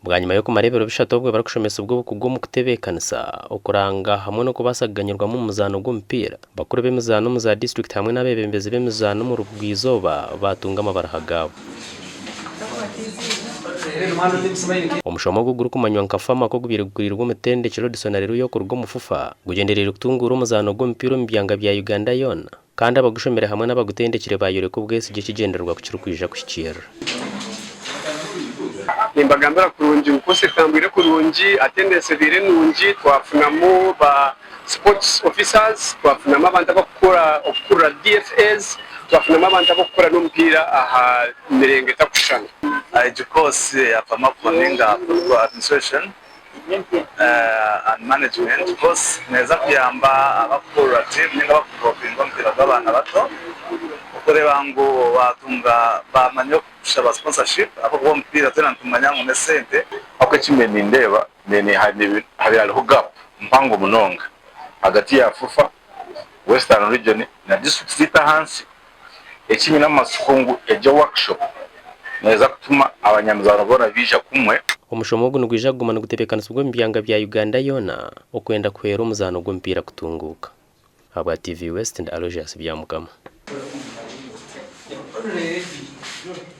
Bwanyima y'okumara ebiro bishatu obwe barikushomesibwa obukugu omu kutebeekanisa, okuranga hamwe n'okubaasa kuganyirwamu omu muzaano gw'omupiira, bakuru b'emizaano omu za disiturikiti hamwe n'abeebembezi b'emizaano omu rugwa-izooba baatunga amabaruha gaabo. Omushomo ogu ogurikumanywa nka FAMAC ogubaire gukuriirwe omutendeki Rodson Areruya okuruga omu FUFA gugyendereire kutunguura omuzaano gw'omupiira omu byanga bya Uganda yoona kandi abagushomire hamwe n'abagutendekire baayoreka obwesigye ekigyendererwa ku kirikwija kuhikiirira. Nimbagambira kurungi ngu course etambwire kurungi, attendance ebaire nungi, twafunamu ba sports officers, twafunamu abantu abakukora okukurira DFAs, twafunamu abantu abakukora n'omupiira aha mirengo etakushushana. Egi course eya FAMACO ninga Football Administration and Management course neeza kuyamba abakukurira team ninga abakudevelopinga omupiira gw'abaana bato okureeba ngu batunga bamanya kushaba sponsorship ahabw'okuba omupiira twena nitumanya ngu n'esente. Ahabw'okuba eki mbaire nindeeba habaire hariho gap mpango munonga ahagati ya FUFA, Western Region na district zaitu ahansi. Eki nyine amatsiko ngu egyo workshop neeza kutuma abanyamizaano boona baija kumwe. Omushomo ogu nigwija kuguma nigutebeekanisibwa omu byanga bya Uganda yoona okwenda kuhwera omuzaano gw'omupiira kutunguuka. Ahabwa TV West ndi Aloysius Byamukama.